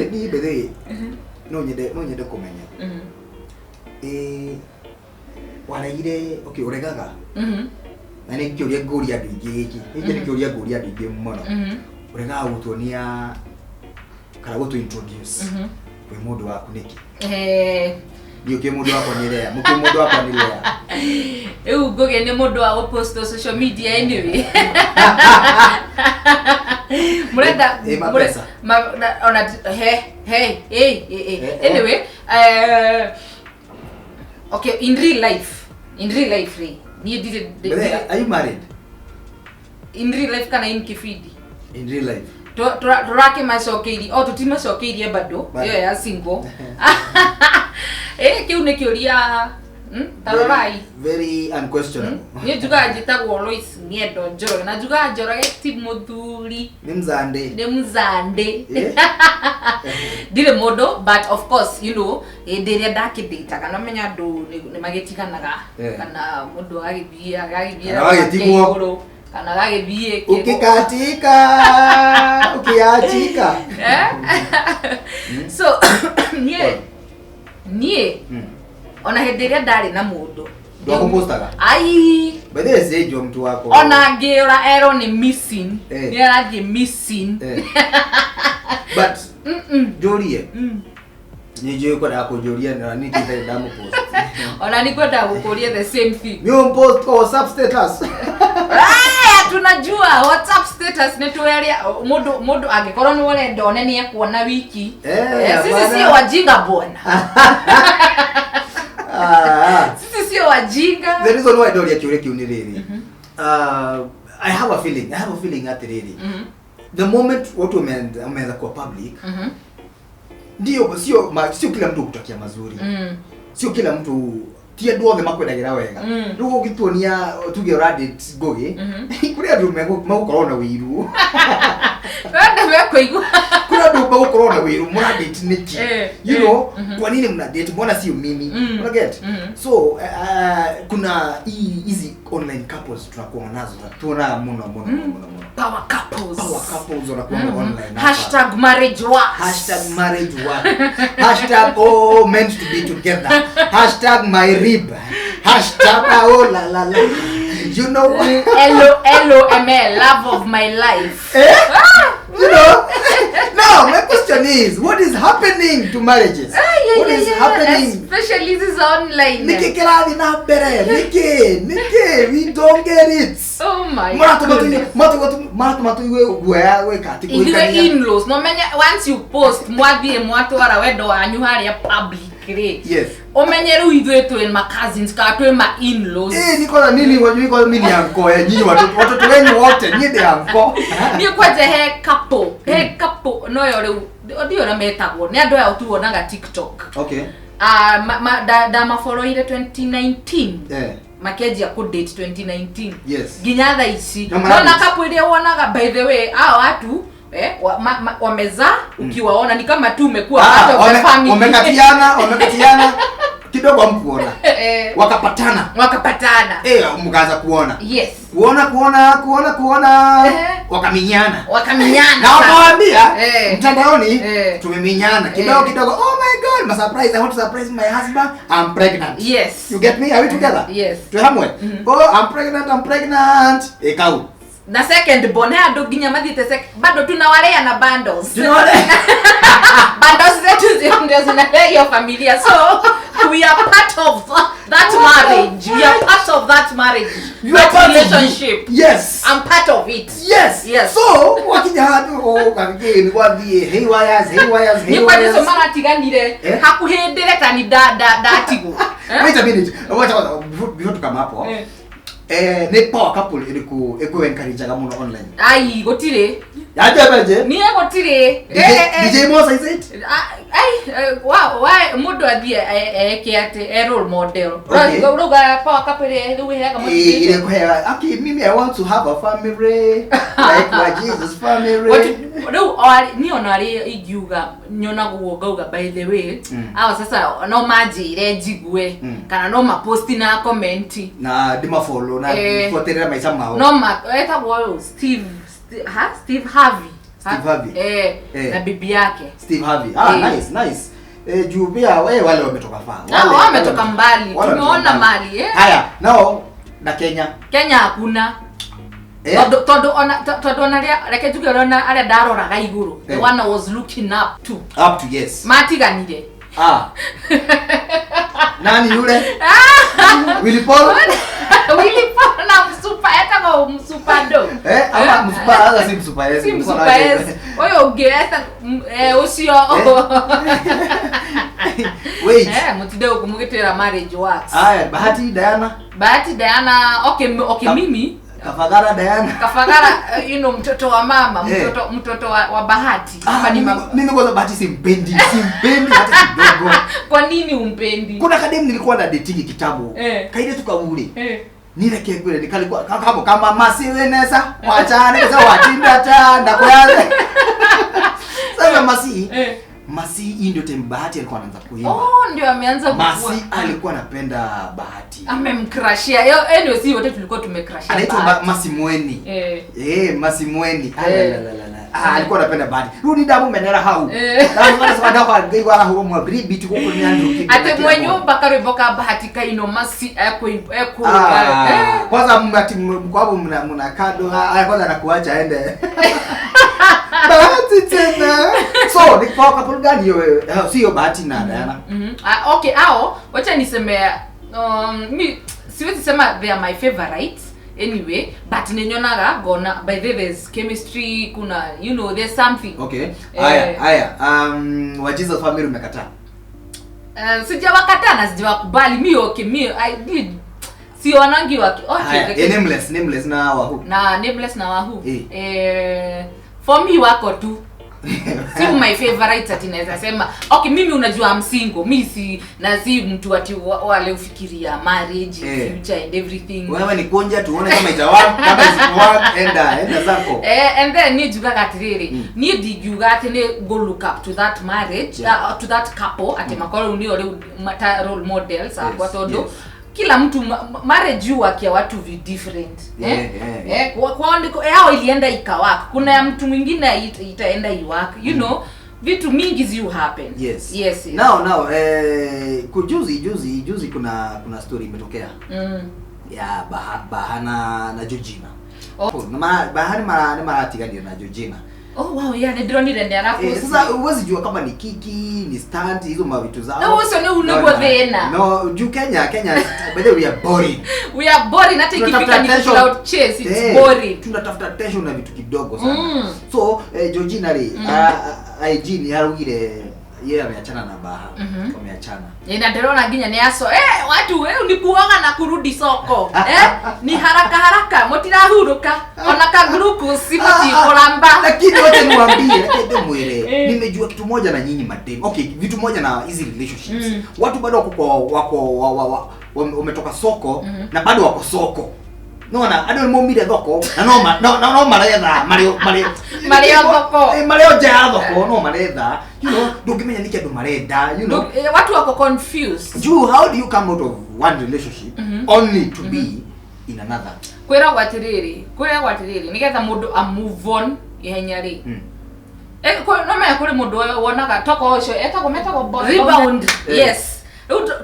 Niĩ by the way, no nyende kũmenya, ĩ waregire, okay, ũregaga, na nĩ kĩũria ngũria andũ aingĩ, gĩkĩ nĩ kĩũria ngũria andũ aingĩ mũno. Ũregaga gũtuonia kana gũtũ introduce kwĩ mũndũ waku nĩkĩ? Niĩ ũkĩ mũndũ wakwa nĩ rare, mũkĩ mũndũ wakwa nĩ rare. Rĩu ngũgĩ nĩ mũndũ wa gũpost social media anyway, mũrenda Ĩ mapesa. Ona he he eh eh eh. Anyway, okay, in real life rĩ, niĩ ndirĩ But then, are you married? In real life kana in kibindi? In real life. Tũrakĩmacokeirie o tũtimacokeirie bado. Bado. Ĩyo ya single, kĩu nĩ kĩũria, tarorai. Very unquestionable. Niĩ njugaga njĩtagwo Lois Ng'endo Njoroge, na njugaga Njoroge ti mũthuri. Nĩ mzande. Nĩ mzande. Eh? Ndirĩ mũndũ, but of course, hĩndĩ ĩrĩa ndakĩndĩtaga, no menya andũ nĩ magĩtiganaga, kana mũndũ agagĩthiĩ agagĩthiĩ Kana agagĩtigwo. Igũrũ, kana agagĩthiĩ Ukikatika ukiachika. Eh? So niĩ ona hĩndĩ ĩrĩa ndarĩ na mũndũ, Ndwakũpostaga? Ai. By the way, sijua mtu wako. Ona ngĩũra erwo nĩ missing, nĩ arathiĩ missing. But njũrie, nĩ njũĩ kwendaga kũnjũria na nĩ njũĩ ndamũpost. Ona nĩ kwendaga gũkũria the same thing. Ni umpost kwa WhatsApp status. Aya, tunajua WhatsApp status nĩ tweria mũndũ angĩkorwo nĩ ũrenda one nĩ ekuona wiki. Sisi Hapana. sio wajinga, bwana. Ah, ah. Sisi sio wajinga. The reason why ndoria kĩũria kĩu nĩ rĩrĩ, I have a feeling atĩrĩrĩ, the moment watu wameanza kuwa public, ndio sio kila mtu kutakia mazuri. Sio kila mtu, ti andũ othe makwendagĩra wega. Rĩu ũngĩtuonia tuge ũradate Ngũgĩ, kũrĩ andũ megũkorwo na wĩiru. Wenda mekũigua. Kũrĩ andũ megũkorwo na wĩiru, mũradate nĩkĩ? You know, kwa nini mnadate? Mbona sio mimi? Una get? So kuna hizi online couples tunakuwa nazo, tuonaga muno muno muno muno muno. Power couples. Power couples wanakuwa online hapa. #marriageworks. #marriagework, hashtag oh, meant to be together, #myrib, hashtag oh la la la, you know. L O L O M L, love of my life. Eh? You know, now my question is, what is happening to marriages? Yeah, What is happening? Especially this online. Niki kĩrathiĩ na mbere? Niki we don't get it. Oh my Maratũma goodness. maratũma tũigue guoya gwĩka atĩ Ithuĩ kũhikania. in-laws, no menye once you post, mwathiĩ mwatwara wendo wanyu harĩa public rĩ, ũmenye rĩu ithuĩ twĩ ma cousins kana twĩ ma in-laws. Eh, niko na nini, wajui kwa mimi ni anko ya nyinyi, watoto wenyu wote, nyinyi ndi anko. Niĩ kwanja he couple noyo rĩu ndiũ ũrĩa metagwo, nĩ andũ aya tuonaga TikTok. Ah, ndamaboroire 2019, makĩanjia kũ date 2019, nginya thaa ici. Na mara- Nona couple iria wonaga, by the way, hao watu wamezaa, ukiwaona ni kama tu umekuwa part of the family. Wamekatiana kidogo hamkuona. Wakapatana. Wakapatana. Eh, mkaanza kuona. Kuona, kuona, kuona, kuona. Wakaminyana. Wakaminyana. Na wakawaambia mtandaoni, tumeminyana kidogo kidogo. Oh my God, my surprise, I want to surprise my husband. I'm pregnant. You get me? Are we together? Yes. Twe hamwe? Oh, I'm pregnant, I'm pregnant. Ekau. Na second born, he andũ nginya mathiĩte bado tunawalea na bundles. Tunawalea. Bundles zetu ndio zinalea hiyo familia, so we are part of that marriage, we are part of that marriage, You are that part of relationship. I'm part of it. So, wakinya handu oh kagĩ nĩ gwathiĩ hey wires, hey wires, hey Nĩ kwa wires. nicio maratiganire. Hakuhĩ ndĩretani ndatigwo. Eh? Wait a minute. Wacha kwanza before tukama hapo. Nĩ power couple ĩrĩkũ ĩkũ encourageaga mũno online? Ai, gũtirĩ. Yaje beje? Niĩ gũtirĩ. DJ DJ Mosa, is it? Ah, ai, wa mũndũ athiĩ eke atĩ e role model. Rauga power couple ĩrĩa rĩu ĩheaga motivation. Ile kuhewa. Okay, mimi I want to have a family like my Jesus family. Rĩu niĩ ona arĩ ingiuga nyonagwo ngauga, by the way, awa sasa no manjĩre njigue, kana no maposti na comment. Na ndimafollow na Eh. buatĩrĩra maica mao. No ma etagwo ũyũ Steve, ha, Steve Harvey. Steve Harvey. Na bibi yake. Steve Harvey. Nice, nice. Juu pia wale wametoka far. Wale wametoka mbali. Tumeona mali Haya, nao na Kenya. Kenya hakuna. Todo ona reke njuge ona aria ndaroraga iguru. The one I was looking up to. Up to, yes. Matiganire. Nani yule? Willy Paul? Willy Paul na msupa, etagwo msupa do. Ama msupa, hata si msupa yes. Si msupa yes. Oyo unge eta ucio. Wait. Mutinde ukumugitira marriage works. Aya, Bahati Diana. Bahati Diana, okay, mimi Kafagara Diana. Kafagara, you know, mtoto wa mama, mtoto wa Bahati. Mimi kwanza Bahati simpendi hata kidogo. Kwa nini umpendi? Kuna kadem nilikuwa na dating kitabu. Kaile tukabure. Nileke kule nikalikuwa kama kama masi wenesa, wachane za watinda tanda kwa yale. Sasa masi. Masi hii ndio time Bahati alikuwa anaanza kuimba. Oh, ndio ameanza kuimba. Masi alikuwa anapenda Bahati. Amemcrushia. Anyway, si wote tulikuwa tumecrushia. Anaitwa Masi Mweni. Masi Mweni. La. Alikuwa anapenda Bahati. Rudi damu menera hau. Damu kana sawa dawa ngai wala huo mwabri bitu kuko ni Andrew Kibe. Ate mwenye karwimbo ka Bahati kaino Masi eko. Kwanza mngati mkwabo mna kado. Kwanza anakuacha aende. Bahati tena. So, ni kwa couple gani hiyo? Sio Bahati na Diana. Okay, hao wacha niseme mi siwezi sema they are my favorites anyway, but ninyonaga gona by the there's chemistry, kuna you know there's something. Okay. Haya. Wa Jesus family umekataa? Sijawakataa na sijawakubali. Mi okay, mi I did si wanangi waki. Okay. Nameless na Wahu. Na Nameless na Wahu. For me wako tu. Si my favorite ati naweza sema. Okay, mimi unajua I'm single. Mimi si na si mtu ati wale ufikiria marriage, future and everything. Wewe ni kuonja tuone kama itawaka, kama isikuwa enda zako. And then ni juga atiriri. Ni ndigiuga ati ni go look up to that marriage, to that couple ati makoro ni ore role models akwa todo. Kila mtu marriage wake ya watu vi different. Kwa ndiko yao ilienda ikawaka. Kuna ya mtu mwingine itaenda iwaka. You know, vitu mingi zi happen. Yes. Yes. Now juzi kuna story imetokea. Ya Bahana na Georgina. Oh. Bahana mara na Georgina. Oh wow, yeah, ndio ndio alafu. Sasa huwezi jua kama ni kiki, ni stand hizo mavitu zao. No, uso ni unogwa thena. No, juu Kenya by the way we are boring. We are boring hata ikifika ni cloud chase, it's boring. Tunatafuta attention na vitu kidogo sana. So, Georgina ri IG ni arugire yeye ameachana na Baha. Wameachana. Na ndirona nginya ni aso. Watu ni kuoga na kurudi soko. Ni haraka haraka mutirahuruka. Ona ka glucose mutikuramba. Lakini wote niwaambie, lakini mwere. Nimejua kitu moja na nyinyi madem. Okay, vitu moja na hizi relationships. Watu bado wako wametoka soko na bado wako soko. Nona, ado momire thoko na no maretha mario thoko. Mario ja thoko no maretha. You know, ndungimenya niki andu marenda, you know. Watu wako confused. You, how do you come out of one relationship only to be in another? Kwiragwo atiriri, nigetha mundu a move on ihenya ri. No menya kuri mundu wonaga toko ucio etagwo rebound. Yes.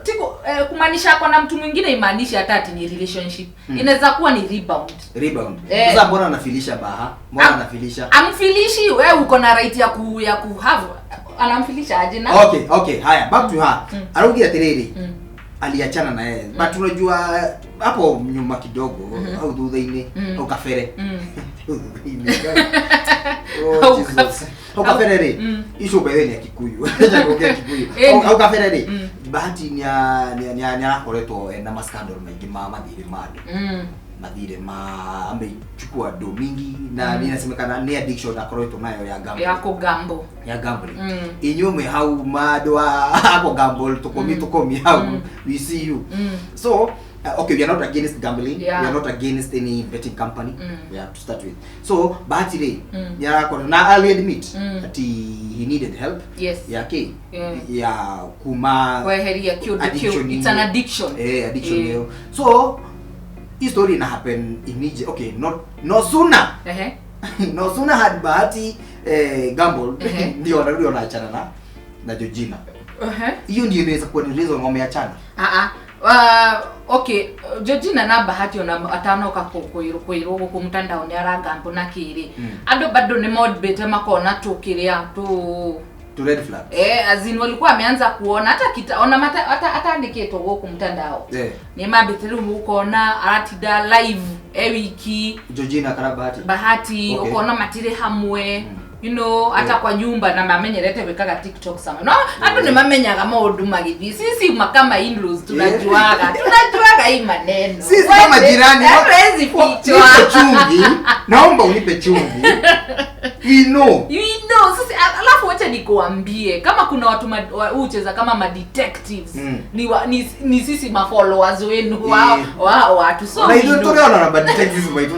Tiko kumaanisha kwa na mtu mwingine imaanisha hata ati ni relationship. Inaweza kuwa ni rebound. Sasa mbona anafilisha Baha? Mbona anafilisha? Amfilishi wewe uko na right ya ku have. Anamfilisha aje na? Okay, haya back to her. Arugi atiriri. Aliachana na yeye. But unajua hapo nyuma kidogo au thutha-ini au kafere. Oh Jesus. Au kafere ri. Isho by ni ya Kikuyu. Acha kuongea Kikuyu. Au kafere ri. Bahati ni arakoretwo na ma scandal maingi ma mathire ma andu. Mathire ma amechukua do mingi na inasemekana ni addiction akoretwo nayo ya gambling. Ya kugambo. Ya gambling. Inyuĩ mwe hau mandu a kugamble tukomi hau. We see you. So okay, we are not against gambling. Yeah. We are not against any betting company. We have to start with. So Bahati ri na I'll admit that he needed help. Yes. Yake. Ya kuma kweheria addiction. It's an addiction. Addiction hiyo. So hii story ina happen immediately. Okay, not no sooner. No sooner had Bahati Gamble ndio wanarudi wanaachana na Georgina. Hiyo ndio inaweza kuwa ni reason wameachana. Okay, Georgina na Bahati ona atanoka kwirwo guku mtandao ni aragambo na kiri. Andu bado ni modbete makona tukiria tu to red flag. Azin walikuwa ameanza kuona hata ona hata andikitwo guku mtandao. Ni mambite riu ukona aratida live wiki Georgina kana Bahati. Bahati ukona matire hamwe. You know, hata kwa nyumba na mamenyerete wekaga TikTok sana. No, andu ni mamenyaga maundu magithi. Sisi kama in-laws tunajuaga. Tunajuaga hii maneno. Sisi kama jirani hatuwezi fichwa. Nipe chumvi. Naomba unipe chumvi. We know. You know, sisi alafu wacha nikuambie kama kuna watu hucheza kama ma detectives. Ni sisi ma followers wenu wa watu. So na hiyo tuliona na detectives maitu.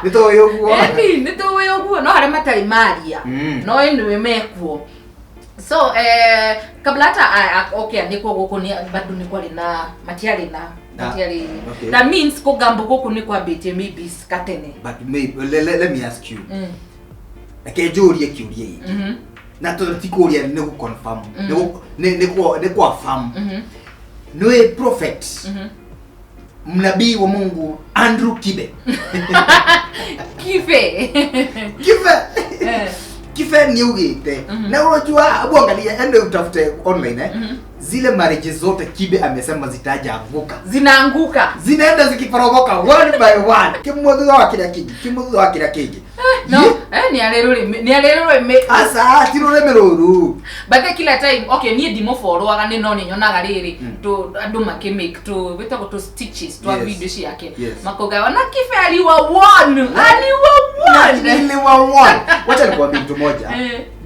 Nitoyo. Eni nitoyo no hare matari maria. No anyway mekuo. So kabla hata okay niko guku ni bado ni kwari na matiari na matiari. Okay. That means ko gambo guku ni kwa bete maybe skatene. But maybe let me ask you. Ake jurie kiurie iki. Na to tikuria ni ku confirm. Ni ku affirm. Niwe prophet. Mnabii wa Mungu Andrew Kibe. Kibe. Kibe. Kibe ni ugite. Na unajua hebu angalia ende utafute online Zile marriages zote Kibe amesema zitaja anguka. Zinaanguka. Zinaenda zikiporomoka one by one. Kimwe thutha wa kila kingi, kimwe thutha wa kila kingi. No, ni arerure, ni arerure. Asa, ti rurimi ruru. But kila time, okay, ni ndimo followaga ni no ni nyonaga riri tu andu maki make tu witagwo tu stitches twa video ciake. Makoga ona Kibe aliwa one. Aliwa one. Aliwa one. Wacha nikwambie kitu moja.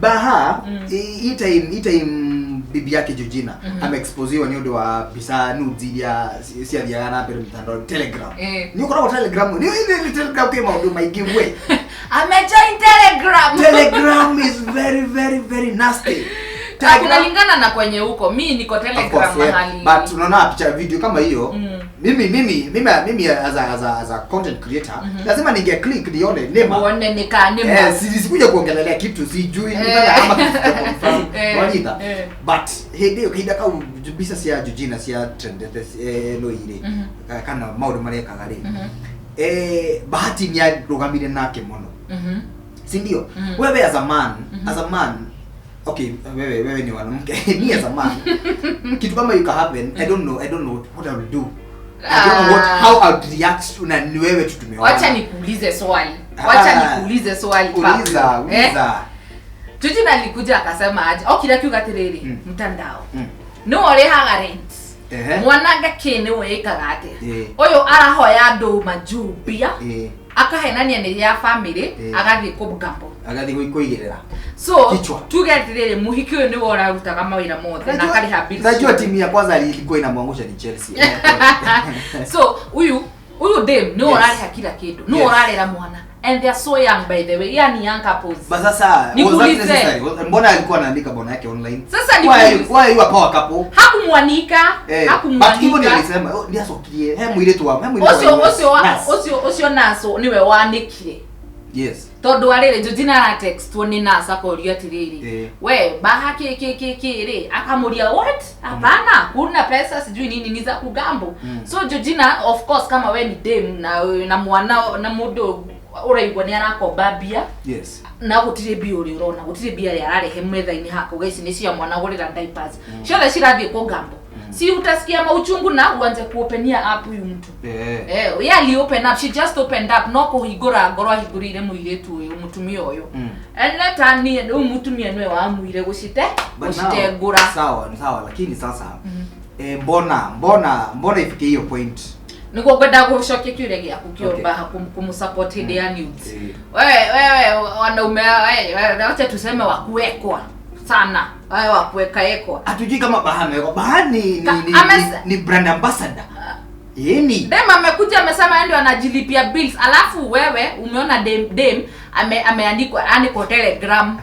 Baha, hii time bibi yake Georgina ameexposiwa ni undu wa bisa nudes iria ciathiaga na mbere mtandao Telegram. Ni ukoragwo Telegram, ni Telegram ke maundu maingi we. Amejoin Telegram. Telegram is very very very nasty. Kunalingana na kwenye huko. Mimi niko Telegram mahali. But unaona picha video kama hiyo. Mimi as a content creator lazima ninge click nione nema. Uone nikanema. Sikuja kuongelelea kitu sijui kama kitu confirm. Walita. But hende ukaida ka bisa cia Georgina cia trendete no ire. Kana maundu marekaga ri. Bahati ni arugamire nake muno. Si ndio? Wewe as a man, okay, wewe ni mwanamke. Ni as a man. Kitu kama you can happen, I don't know what I will do. I don't know how I would react to na ni wewe tu tumeona. Wacha nikuulize swali. Uliza. Georgina alikuja akasema aje? Kila kiuga atiriri, mtandao. No urihaga rent. Mwananga kene wekaga atia? Uyu arahoya andu majubia. Akahenania ni ya family, agathie kũgambo. Agathie kuigirira. So tuge atiriri muhiki uyu niwe urarutaga mawira mothe na akariha bills. Najua timu ya kwanza ilikuwa inamwangusha ni Chelsea. So huyu dem niwe urariha kila kindu. Niwe urarera mwana. And they are so young by the way. Yani young couples. But sasa was that necessary? Mbona alikuwa anaandika bwana yake online? Sasa ni why you are power couple? Hakumwanika, hakumwanika. But hivyo ndio alisema, ndio asokirie. He mwile tu wa, he mwile. Osio naso niwe wanikire. Yes. Tondu arire Georgina ara text ni nasa akoria atiriri. We baha ki ri akamuria what? Hapana, huna pesa sijui nini ni za kugambo. So Georgina of course kama we ni dem na mwana na mundu uraigwa ni arakomba mbia. Yes. Na gutire mbia uri urona gutire mbia ria ararehe metha-ini haku gaici ni cia mwana gurira diapers. Ciothe cirathie kugambo. Si utasikia mauchungu na uanze kuopenia up huyu mtu. Yeah, ali open up. She just opened up. No kuhingura ngoro ahingurire muiretu uyu mutumia uyu. And let ni uyu mutumia niwe wamuire gucite ngura. Sawa, sawa, lakini sasa mbona ifike hiyo point? Niguo ngwenda gucokia kiuria giaku kiomba kumusupport hindi ya nudes. Wewe wanaume wewe wacha tuseme wakuwekwa sana. Wewe wakuweka ekwa. Hatujui kama Baha amewekwa. Baha ni brand ambassador. Yeni. Dem amekuja amesema ndio anajilipia bills. Alafu wewe umeona dem ameandikwa ani kwa Telegram.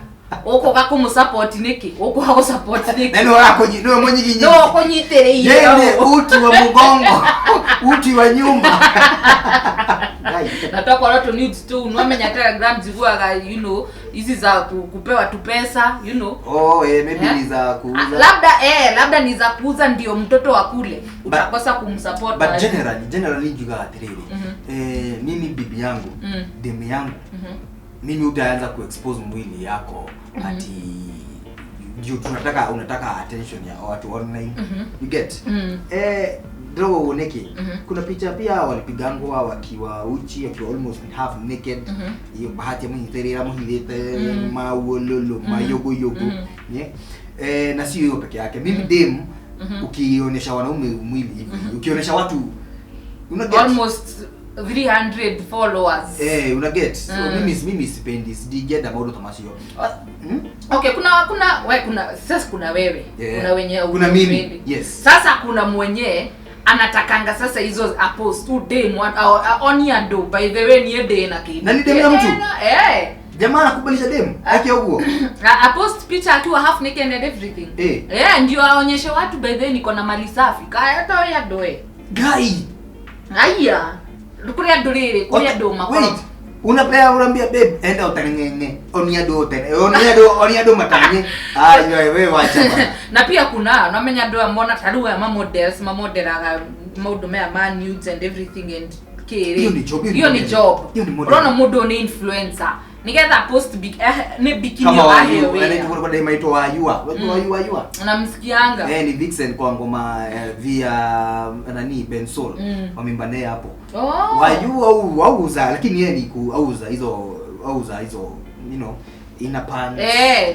Uko gakumusupport niki? Uko hagusupport niki? Neno wako niwe mwenyinyi. No kunyitiriire. Yeye uti wa mgongo, uti wa nyumba. Gai. Na twakorwo tu nudes tu nwamenya Telegram ziguaga, you know, hizi za kupewa tu pesa, you know. Oh, maybe Eh? ni za kuuza. Labda ni za kuuza ndio mtoto wa kule utakosa kumsupport. But generally njugaga atiriri, mimi bibi yangu, demu yangu, mimi utaanza kuexpose mwili yako ati juu tunataka unataka attention ya watu online. You get? Drogo uoneke. Kuna picha pia walipigangwa wakiwa uchi, wakiwa almost half naked. Hiyo bahati ya muhithirira muhithite mawololo mayogo yogo. Yeah. Na sio hiyo peke yake. Mimi dem ukionyesha wanaume mwili hivi, ukionyesha watu una get almost 300 followers. Una get. So mimi sipendi sidigeda maodo tamasio. Okay, kuna sasa kuna wewe. Yeah. Kuna wenye kuna mimi. Yes. Sasa kuna mwenye anatakanga sasa hizo post tu dem on ya do by the way ni dem na kitu. Na ni dem ya mtu? Jamaa anakubalisha dem yake huo. A post picha akiwa half naked and everything. Ndio aonyeshe watu by the way niko na mali safi. Kaya hata ya doe. Guy. Aya. Kuria ndurire, kuria ndo makoro. Wait. Unapea unaambia babe enda utanengenge. Onia do tena. Onia do matanye. Ah, wewe wacha. Na pia kuna unamenya ndo amona taruwa ya models, mamodelaga maundu mea ma nudes and everything and kiri. Hiyo ni job. Hiyo ni job. Unaona mundu ni influencer. Nigetha post big ni bikini ahewe. Kama anaitwa kwa dai maitwa Wayua. Wayua. Unamsikianga? Ni Vixen kwa ngoma via nani Bensol. Wameimba naye hapo. Oh. Wayua auza lakini yeye ni kuauza hizo you know ina pants.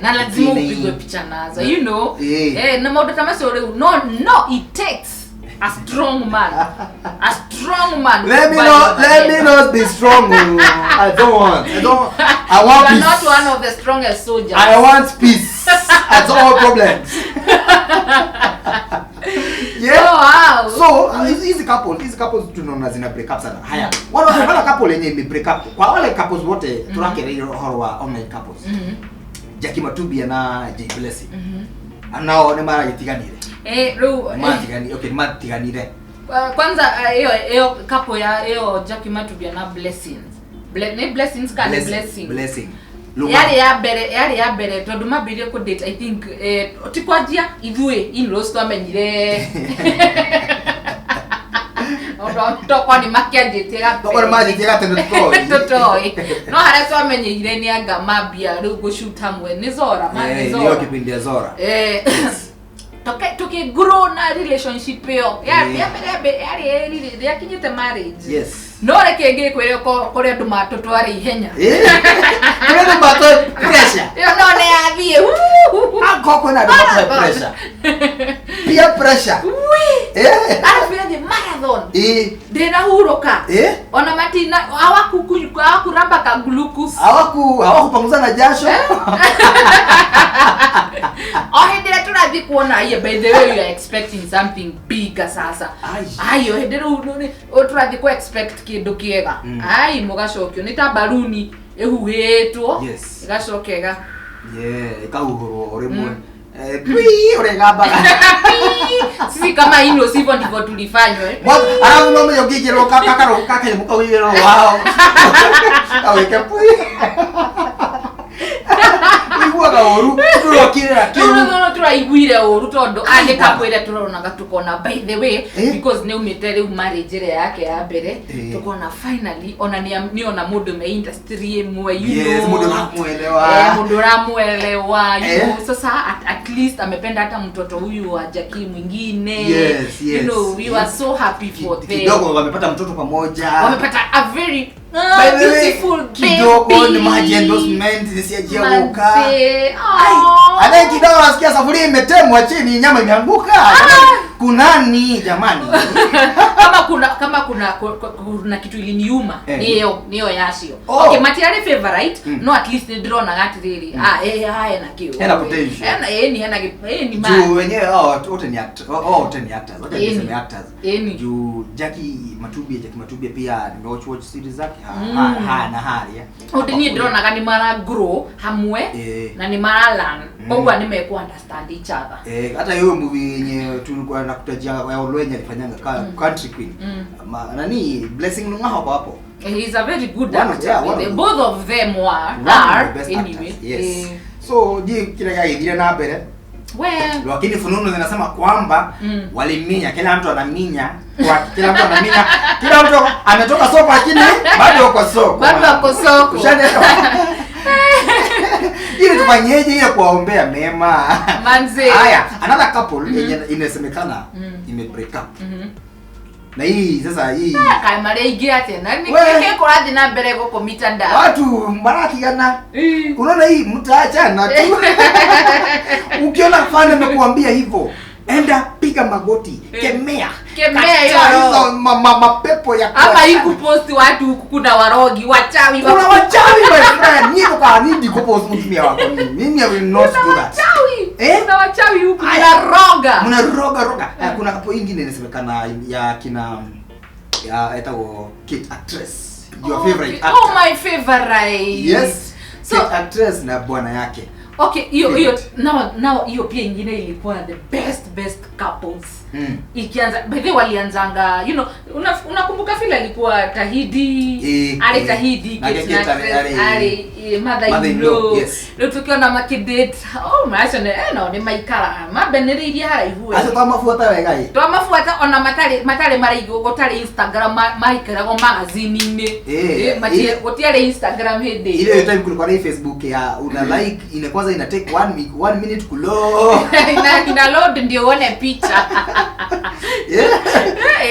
Na lazima upigwe picha nazo. You know. Na maundu ta macio riu no it takes a strong man. A strong man. Let me not be strong. I want you peace. are not one of the strongest soldiers. I want peace at all problems. Yeah. Oh, wow. So hizi couples tunaona zina break up sana. Haya. Wale couple yenye ime break up. Kwa wale couples wote turakere horo wa online couples. Jackie Matubia na Jay Blessing. Nao ni mara gitiganire. Matiganire. Kwanza hiyo couple ya hiyo Jackie Matubia na Blessings. Blessings kana Blessing. Blessing. Yari ya mbere tondu mambirie ku date I think tikwanjia ithuĩ in-laws twamenyire. Tokwa ni makianjĩtie gatene tũtoĩ. No harĩa twamenyeire nĩ anga mambia rĩu gũshoot hamwe nĩ Zora, nĩ Zora. Nĩyo kipindi ya Zora. Tuki grow na relationship ĩyo. Yarĩ yakinyĩte marriage. Yes. No reke ngĩkwĩre kũrĩa andũ matũtware ihenya. Kũrĩa andũ matũtware pressure. Ĩyo no nĩ yathiĩ. Ako kwĩna andũ matũhe pressure. Peer pressure. Arabu yathiĩ marathon. Ndĩrahurũka. Ona matina hawakuramba ka glucose. Hawakupanguza na jasho. O hĩndĩ ĩrĩa tũrathiĩ kuona iye by the way you are expecting something bigger sasa. Ai o hĩndĩ rĩu tũrathiĩ ku expect kĩndũ kĩega. Ai mũgacokio nĩ ta baruni ĩhuhĩtwo. Ĩgacoka ĩga. Yeah, ĩkahuhũrwo o rĩmwe. Pii uregambaga. Sisi kama hilo sivyo ndivyo tulifanywa. Alafu mama yogigirwo kaka kawigirwo wao. Aweke pui. Iguaga ũru tũrokirĩra kĩu. No tũraiguire ũru tondũ andĩka kwĩra tũronaga tukona by the way because nĩ umĩte rĩu marriage ĩrĩa yake ya mbere tukona finally ona nĩ ona mũndũ me industry ĩmwe you know. Yes, mũndũ ũramwelewa. Mũndũ ũramwelewa you know. Sasa at least amependa hata mtoto huyu wa Jackie mwingine. Yes, yes. You know, we were so happy for them. Kidogo wamepata mtoto pamoja. Wamepata a very beautiful baby. Kidogo ni maji endorsement zisiajiauka. Ai, kidogo nasikia safuria imetemwa chini, nyama imeanguka. Kunani jamani? Kama kuna kitu iliniuma niyo yacio. Okay, matiari favorite no at least ndirona gatiriri. Na kiu. Hena potential. Hena ni hena ni ma. Juu wenyewe wote ni actors. Wote ni actors. Wote ni actors. Juu Jackie Matubia pia nimewatch watch series zake ha na haria. Wote ni ndirona ni mara grow hamwe na ni mara learn. Koguo ni meku understand each other. Hata hiyo movie yenye tulikuwa nakutajia ya Olwenya alifanyanga Country Queen. Nani Blessing Lungaho hapo. He's a very good One of- actor. yeah, one of the- Both of them were One of are the best anyway. actors. Yes. Eh, So je, kile kagithire na mbere well, lakini fununu zinasema kwamba waliminya, kila mtu anaminya kwa kila mtu anaminya, kila mtu ametoka soko lakini bado uko soko. Bado ako soko. Ushanielewa? Ili tufanyeje ile kuwaombea mema? Manze. Haya, another couple yenye inasemekana ime break up. Na hii sasa hii Kaĩ marĩ aingĩ atĩa na nĩ We. kĩ kũrathiĩ na mbere gũkũ mitandao? Watu maratigana. Unaona hii mtaachana tu. Ukiona fan amekuambia hivyo, enda piga magoti, kemea. Kemea Kataa hiyo roho. hizo mapepo ya Ama kuachana. hii kupost watu huku kuna warogi, wachawi, Kuna wachawi my friend. Niko kwa nini kupost mtumia wako mimi? Mimi I will not do that. Wachawi. Eh? Kuna wachawi huku, Aya. mnaroga. Mnaroga roga. Kuna kapo ingine inasemekana ya kina ya etagwo Kate actress. Your Oh, favorite okay. actor. Oh, my favorite. Yes. So, Kate actress na bwana yake. okay, hiyo hiyo Favorite. now hiyo pia ingine ilikuwa the best couples. Ikianza by the way walianzanga, you know, unakumbuka vile alikuwa Tahidi, ali Tahidi, Na Kate Kate Actress, ali ali mother in mother-in-law, law. yes. Rĩu tukiona makidate, oh macio nĩ no nĩ maikara mambenĩrĩirie haraihu Acio twamabuata wega ĩ. Twamabuata ona matarĩ maraigwo gũtarĩ Instagram, maikaragwo magazine-inĩ. Gũtiarĩ Instagram hĩndĩ ĩyo. Ile time kulikuwa na hii Facebook ya una like ina kwanza ina take 1 minute kulo. Ina load ndio uone picha. Yeah.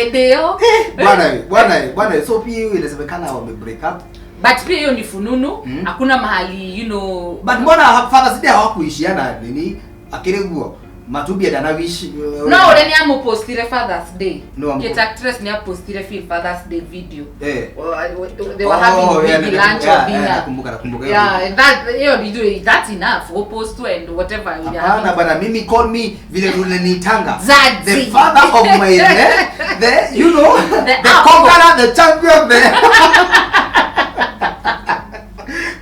Ndio. Bwana we, bwana we, bwana we. So pia hiyo inasemekana wame break up. But pia hiyo ni fununu. Hakuna mahali, you know. But mbona Father's Day hawakuishiana nini? Akiriguo. Matubia dana wish. No, ule ni amupostire Father's Day. No, amu- Kate actress ni apostire feel Father's Day video. They were Oh, having yeah, maybe lunch or dinner. nakumbuka hiyo Yeah, video. that hiyo ndio, that's enough. Go post and whatever you are Hapana having. bana, mimi call me vile unanitanga. Zazi. The father of my the you know, The the apple. conqueror, the champion, the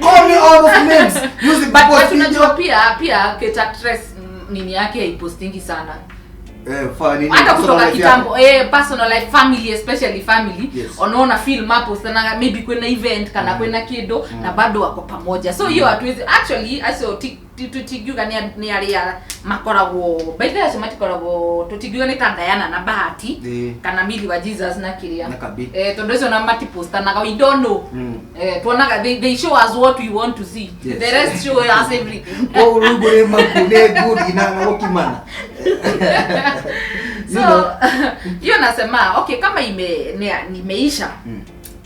call me all those names. Use the But post unajua video. pia Kate actress nini yake haipostingi sana. Nini, Hata personal kutoka life kitambo, yako. personal life, family, especially family. Yes. Unaona film hapo sana maybe kwena event kana kwena kido na bado wako pamoja. So hiyo hatuwezi actually acio tutigiuga ni aria makoragwo by the way acio matikoragwo tutigiuga ni ta Diana na Bahati kana Milly wa Jesus na kiria. Na Kabi. Tondu acio na matipostanaga, we don't know. Tuonaga they show us what we want to see. Yes. The rest show us everything. Kwa urugu ni makune good ina na gukimana. You So, know. hiyo nasema okay kama nimeisha.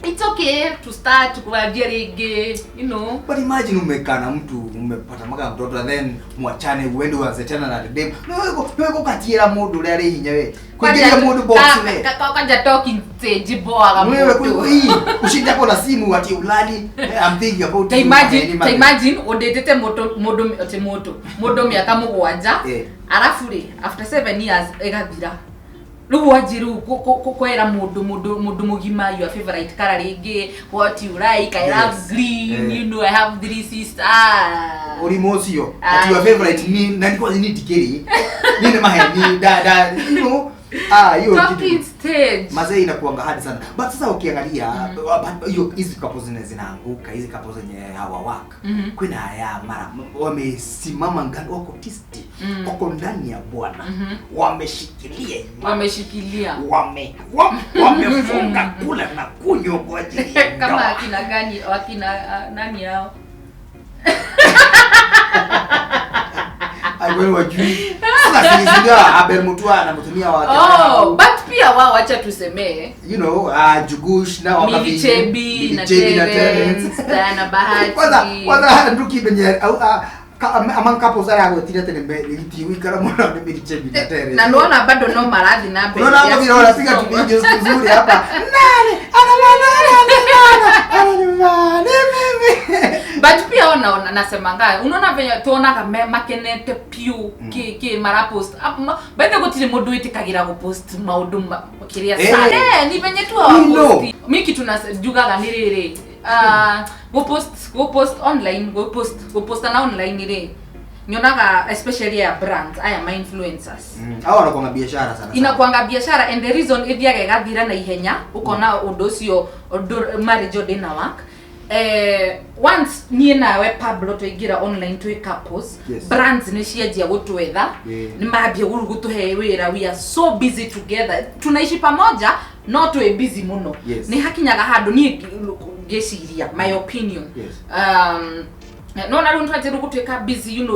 It's okay to start kuanzia rĩngĩ, you know. But imagine umekaa na mtu umepata maka mtoto and then mwachane uende uanze tena na dem. No wego katiera mundu uria ari hinya we. Kuingiria mundu box we. Kwanja talking stage boaga Wewe mundu. kui ushinda hapo na simu ati ulali. I'm thinking about Ta you. imagine undetete mundu mundu ati mundu mundu miaka mugwanja. Arafu ri after 7 years igathira. Rĩu wanjie rĩu kwĩra mũndũ mũgima your favorite color rĩngĩ, what you like, I love green, you know, I have 3 sisters. Ũrimũ ũcio, ati your favorite ni na niko ni ndikĩrĩ. Ni nĩ maheni, da, da, you know. Hiyo Talking kitu. stage. Mazee inakuanga hard sana. But sasa ukiangalia, but hiyo hizi couples zenye zinaanguka, hizi couples zenye hawa work. Kuna haya mara wamesimama ngani, wako tisti. Wako ndani ya Bwana. Wameshikilia imani. Wameshikilia. Wamefunga kula na kunywa kwa ajili ya Kama ndoa. akina gani, wakina nani hao? Ai, wewe wajui. Sasa si ndio Abel Mutua anamtumia wa Oh, but pia wao wacha tusemee. You know, Jugush na wakavi. Milly Chebi na Milly Chebi na Terence, Terence. Diana Bahati. Kwanza nduki benye au, among couples ara gwetire tene itiwikara muno ni Milly Chebi na Terence. Na nuona bado no maradhi na mbere. Unaona hapo vile wanapiga tu videos vizuri hapa. Nani? Ana nani? Ana nani? Mimi. But pia ona nasemanga unaona venye tuonaga makenete piu ki mara post. By the way gutire mundu witikagira gu post maundu kiria sana. Ni venye tu We hawaposti. know. Mi kitu najugaga ni riri. Go post, go post online, go post, go post na online ri. Nyonaga especially ya brands aya ma influencers. Hao wanakuanga biashara sana. Inakuanga biashara, and the reason ithiaga ĩgathira na ihenya, ukona ũndũ ũcio marriage ndĩna work. Once niĩ nawe Pablo twaingĩra online twĩ couples, Yes. brands nĩ cianjia gũtwetha, nĩ mambia gũtũhe wĩra. We are so busy together, tunaishi pamoja, no twĩ busy mũno. Yes. Nĩ hakinyaga handũ niĩ ngĩciria, my opinion, Yes. No na rĩu nĩtwanjia rĩu gũtuĩka busy,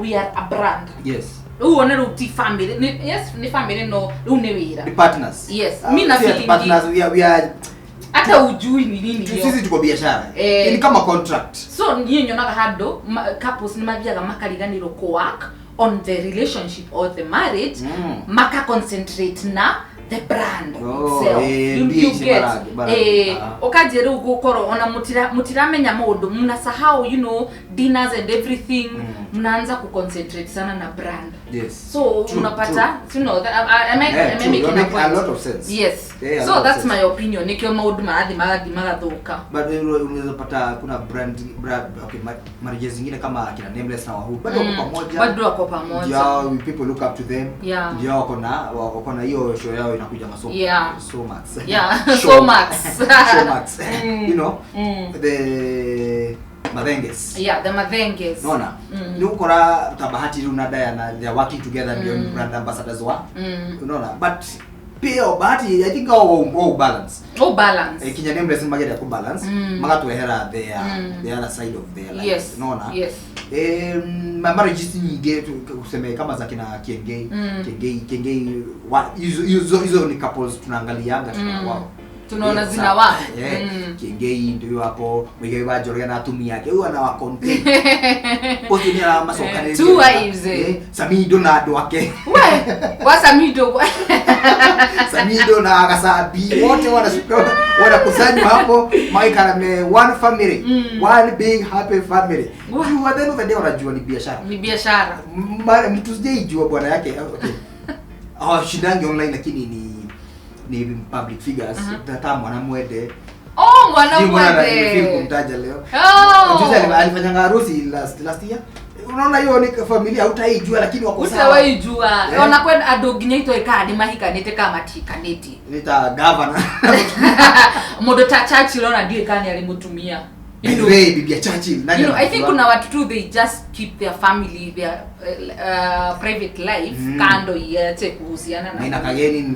we are a brand. Yes. Rĩu one rĩu ti family, yes, nĩ family, no rĩu nĩ wĩra. Ni partners. Yes, mi na si ati feeling partners, we are hata ujui ni nini hiyo. Sisi tuko biashara. Eh. Ni kama contract. So niĩ nyonaga handũ couples nĩ mathiaga makariganĩrwo kũ work on the relationship or the marriage, maka concentrate na the brand Oh, itself. eh, You mbia ici get, baragi, eh, ah. ũkanjia rĩu gũkorwo ona mutiramenya maũndũ, mnasahau dinners and everything, mnaanza kuconcentrate sana na brand. Yes. So True, unapata true. that, am I, Yeah, am I true. making You a make a point? lot of sense. Yes. Yeah, a So lot of that's sense. my opinion. Nikio maũndũ marathi magathuka. But unaweza pata kuna brand, okay, marriages zingine kama kina Nameless na Wahu bado wako pamoja. Bado wako pamoja. Ndio people look up to them. Yeah. Ndio wako na hiyo show yao inakuja masomo. Yeah. So Max. Yeah, Show. So Max. Show Max. The Mathenges. Yeah, the Mathenges. Unaona? Ni ukora ta Bahati rĩu na Diana, they are working together, ndio brand ambassadors wa. Unaona? But pia Bahati, I think all balance. Oh, balance. Eh, kinya Nameless mageria ku balance, magatwehera their the other side of their life. Yes. Unaona? Yes. Marriages nyingĩ tuseme kama za kina Kiengei, Kiengei hizo ni couples tunaangalianga, tuna wow. Tunaona Yeah, zina sawa. wa. Yeah. Kiengei ndio hapo Muigai wa Njoroge na atumia ake huyu anawa contain ũcio nĩ aramacokanĩrĩria. Two wives, eh. Eh, Samido na andũ ake. We, wasamido. Samido na Gacabi wote wanakusanywa hapo magaikara me one family, one big happy family. Wa- Juu at the end of the day unajua ni biashara. Ni biashara. Mtu sijaijua bwana yake, okay, hawashindangi online lakini ni public figures, tata Mwana Mwende. Oh, Mwana Sijui mbona Mwende. nilifeel kumtaja leo. Oh. Juzi alifanyanga harusi last year. Unaona hiyo ni familia hutaijua lakini wako sawa. Utawaijua. Eh. Ona kwenda andũ nginya itoĩ kana nĩ mahikanĩte kana matihikanĩtie. Ni ta governor. Mũndũ ta Churchill ona ndiũĩ kana nĩ arĩ mũtumia. By the way, bibi ya Churchill, nani I think anamjua? kuna watu tu, they just keep their family, their private life kando, iache kuhusiana na Maina Kageni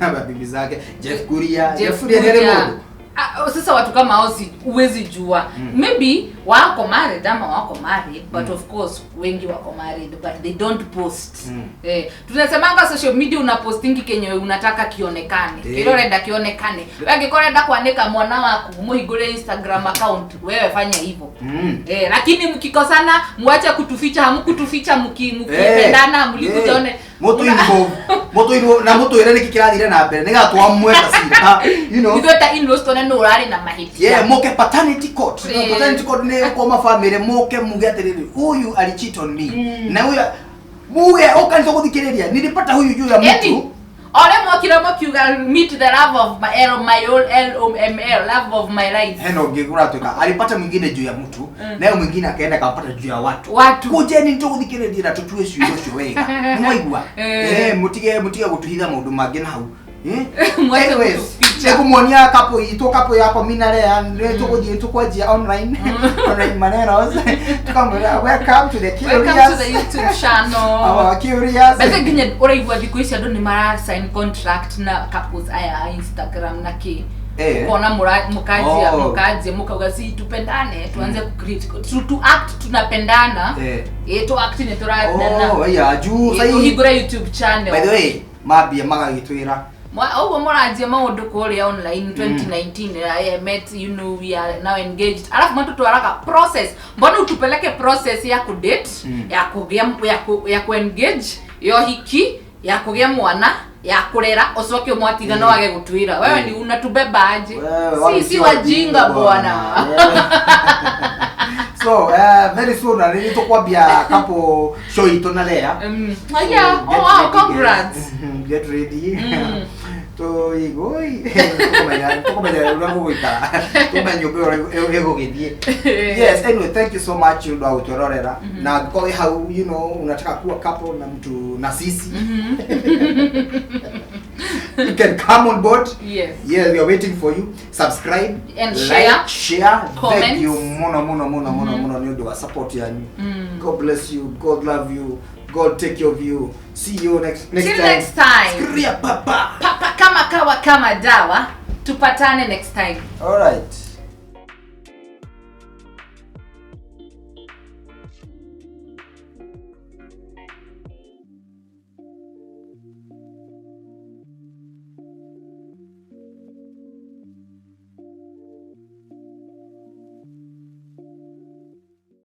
na bibi zake, Jeff Kuria. Jeff Jeff Kuria ni Kuria. mũndũ. Ah, sasa watu kama hao huwezi jua, maybe wako married ama wako married, but of course wengi wako married but they don't post. Eh, tunasemanga social media unapostingi kenye unataka kionekane, Eh. kile urenda kionekane. Wewe angĩkorwo urenda kuanika mwana waku muhingũre Instagram account, wewe fanya hivyo. Eh, lakini mkikosana muache kutuficha. Hamkutuficha mkipendana, mlikuja one. Mũtũ involve, mũtũ involve na mũtwĩre nĩkĩ kĩrathire na mbere nĩgetha twamweta cira. Ithuĩ ta in-laws tuone nũ ũrarĩ na mahĩtia. Yeah, moke paternity court. Eh. Paternity court nĩ kwa family, moke muge atĩrĩrĩ, huyu alicheat on me na huyu muge ũkanitha gũthikĩrĩria nilipata huyu juu ya Eni, mtu. ore mwokire mũkiuga meet the love of my L my L O M L, love of my life. Hena ũngĩ ũratuĩka alipata mwingine juu ya mtu, naye mwingine akaenda akampata juu ya watu. Watu. Kujeni nĩtũgũthikĩrĩria na tũtue ciugo ũcio wega, nĩwaigua? Eh. Eh, mũtige gũtũhitha maũndũ mangĩ na hau. Eh? Mwache Anyways, kutuficha. nĩngũmuonia couple itũ, couple yakwa minarea, nĩ tũgũthiĩ tũkwanjia online manenos, tukamwĩra welcome to the Welcome to the curious YouTube channel. Our curious. Basi nginya ũraigua thikũ ici andũ nĩ mara sign contract na couples aya a Instagram na kĩ. Eh. Ukona mkanjia Oh. mkanjia mkauga si tupendane, tuanze ku create to act tunapendana. Eh. Eh, to act ni turendana. Oh, yeah, juu Eh, sahi tuhingũre YouTube channel. By the way, mambia magagĩtwĩra. Ũguo mũranjia maũndũ kũrĩa online 2019, I met, we are now engaged, alafu matutwaraga process. Mbona utupeleke process ya kudate, ya kũgĩa ya kuengage, ya ũhiki, ya kũgĩa mwana, ya kũrera, ũcoke ũmwatigana, wage gũtwĩra? Wewe ni unatubeba aje? Wewe, Si si wajinga bwana. So very soon na nĩ tũkwambia couple show itũ na Lea. Oh, yeah. So, Oh, wow, get ready, congrats. guys. Get ready. Tũigũi tũkũmenya ũrĩa gũgũikara, tũmenye nyũmba ĩyo ĩgũgĩthiĩ. Yes, anyway, thank you so much nĩ ũndũ wa gũtwĩrorera, na angĩkorwo wĩ hau, unataka kuwa couple na mtu na sisi, you can come on board. Yes, we are waiting for you. Subscribe And like, share. Share. Comment. Thank you muno muno muno muno muno nĩ ũndũ wa support yanyu. God bless you, God love you, God take care of you. See you next Till time. Next time. Skria papa. Papa kama kawa kama dawa. Tupatane next time. All right.